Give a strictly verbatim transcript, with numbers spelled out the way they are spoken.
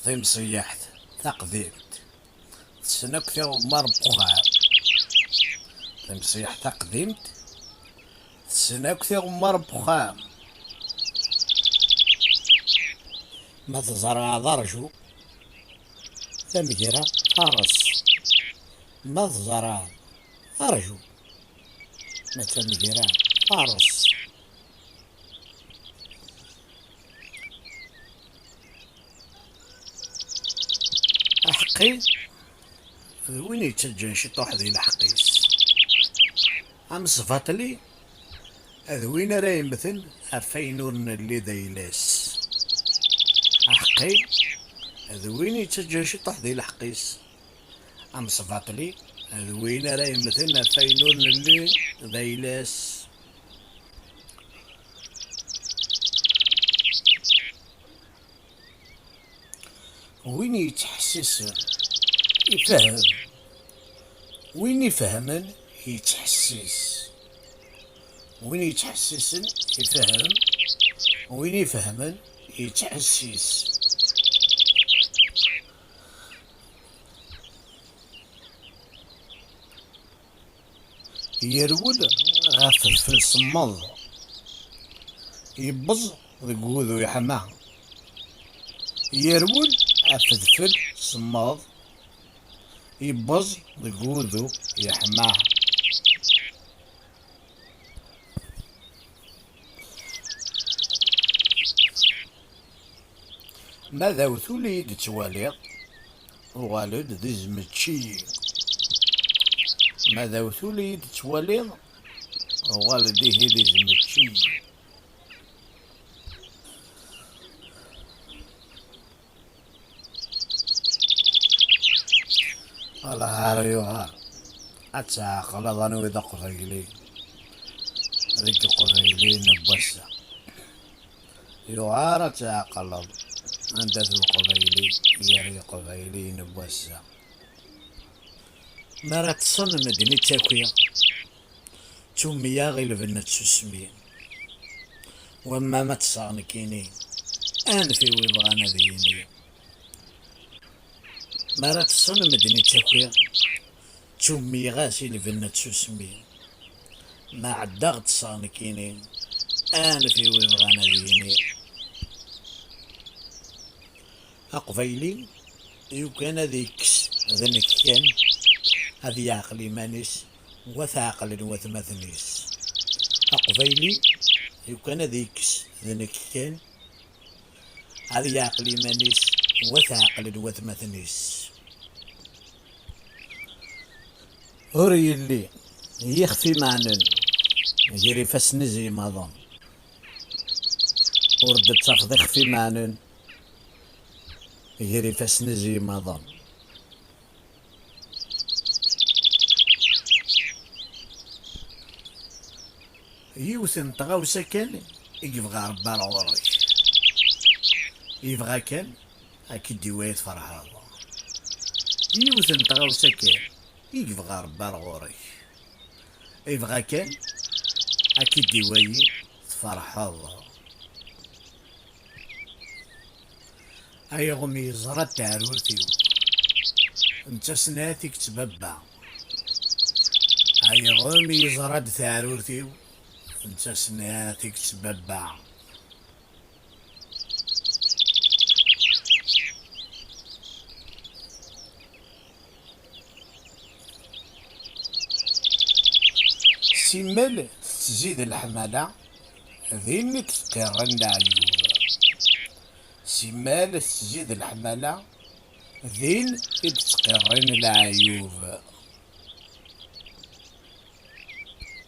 Timṣeyyaḥt taqdimt tessen akk tiɣemmar n wexxam. Timṣeyyaḥt taqdimt tessen akk tiɣemmar n wexxam. Ma tzerɛeḍ, rju. Tamegra fares. Ma tzerɛeḍ, rju. Ma d tamegra fares. Aḥeqqi d win yettaǧǧan ciṭuḥ di lḥeqq-is. Amesbaṭli d win ara yemmten ɣef wayen ur nelli d ayla-s. Aḥeqqi d win yettaǧǧan ciṭuḥ di lḥeqq-is. Amesbaṭli d win ara yemmten ɣef wayen ur nelli d ayla-s. Win yettḥessisen, ifehhem. Win ifehmen, yettḥessis. Win yettḥessisen, ifehhem. Win ifehmen, yettḥessis. Yerwel ɣef udfel semmeḍ, yewweẓ deg wudu yeḥma. Yerwel ɣef udfel semmeḍ, yewweẓ deg wudu yeḥma. Ma d awtul i yi-d-tettwaliḍ, uɣal-d d izmeččiyen. Ma d awtul i yi-d-tettwaliḍ, uɣal-d ihi d izmeččiyen. Lɛar yuɛer ad tɛeqleḍ anwa i d aqbayli deg iqbayliyen n wass-a. Yuɛer ad tɛeqleḍ anda-t uqbayli gar iqbayliyen n wass-a. Mi ara ṭṭsen medden i ttaki, ttummi-yaɣ i lbenna d tsusmi. Wamma ma ṭṭseɣ nekkini, anef i wi bɣan ad yini. Mi ara ṭṭsen medden i ttaki, ttummiɣ-as i lbenna d tsusmi. Ma ɛeddaɣ ṭṭseɣ nekkini, anef i wi bɣan ad yini. Aqbayli yukan ad ikkes d nekk kan, ad yeɛqel iman-is wat ɛeqlen watmaten-is. Aqbayli yukan ad ikkes d nekk kan, ad yeɛqel iman-is wat ɛeqlen watmaten-is. Ur yelli yixef imeɛnen gar ifassen-is yemaḍen. Ur d-ttafeḍ ixef imeɛnen gar ifassen-is yemaḍen. Yiwet n tɣawsa kan i yebɣa Ṛebbi ar ɣur-k. Yebɣa kan ad k-id-iwali tferḥeḍ. Yiwet n tɣawsa kan i yebɣa Ṛebbi ar ɣur-k. Yebɣa kan ad k-id-iwali tferḥeḍ. Ay ɣum yeẓra-d taɛrurt-iw, netta s-nniɣ-as i yettbabba. Ay ɣum yeẓra-d taɛrurt-iw, netta s-nniɣ-as i yettbabba. Simmal tettzid leḥmala, din i d-ttqirrin leɛyub. Simmal tettzid leḥmala, din i d-ttqirrin leɛyub.